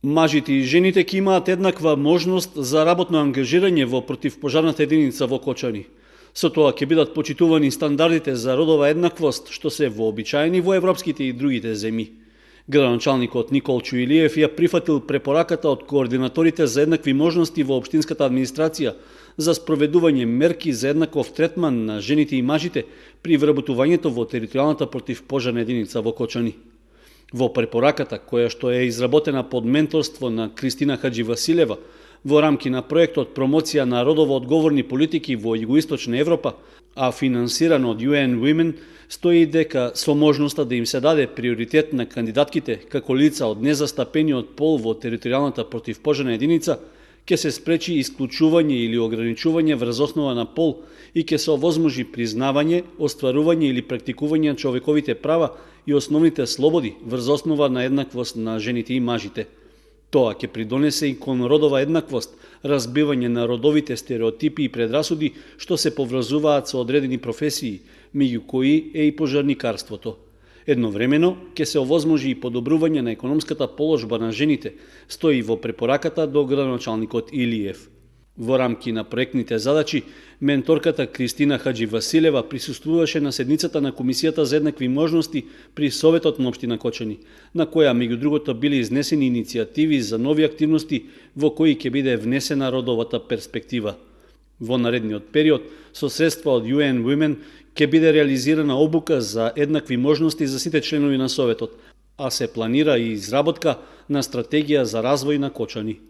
Мажите и жените ќе имаат еднаква можност за работно ангажирање во противпожарната единица во Кочани. Со тоа ќе бидат почитувани стандардите за родова еднаквост, што се вообичаени во европските и другите земји. Градоначалникот Никол Чуилиев ја прифатил препораката од координаторите за еднакви можности во општинската администрација за спроведување мерки за еднаков третман на жените и мажите при вработувањето во територијалната противпожарна единица во Кочани. Во препораката, која што е изработена под менторство на Кристина Хадживасилева во рамки на проектот Промоција на родово одговорни политики во Југоисточна Европа, а финансирано од UN Women, стои дека со можноста да им се даде приоритет на кандидатките како лица од незастапениот пол во територијалната противпожарна единица, ќе се спречи исклучување или ограничување врз основа на пол и ќе се овозможи признавање, остварување или практикување на човековите права и основните слободи врз основа на еднаквост на жените и мажите. Тоа ќе придонесе и кон родова еднаквост, разбивање на родовите стереотипи и предрасуди што се поврзуваат со одредени професии, меѓу кои е и пожарникарството. Едновремено, ќе се овозможи и подобрување на економската положба на жените, стои во препораката до градоначалникот Илиев. Во рамки на проектните задачи, менторката Кристина Хадживасилева присуствуваше на седницата на Комисијата за еднакви можности при Советот на општина Кочани, на која меѓу другото били изнесени иницијативи за нови активности во кои ќе биде внесена родовата перспектива. Во наредниот период, со средства од UN Women, ќе биде реализирана обука за еднакви можности за сите членови на Советот, а се планира и изработка на стратегија за развој на Кочани.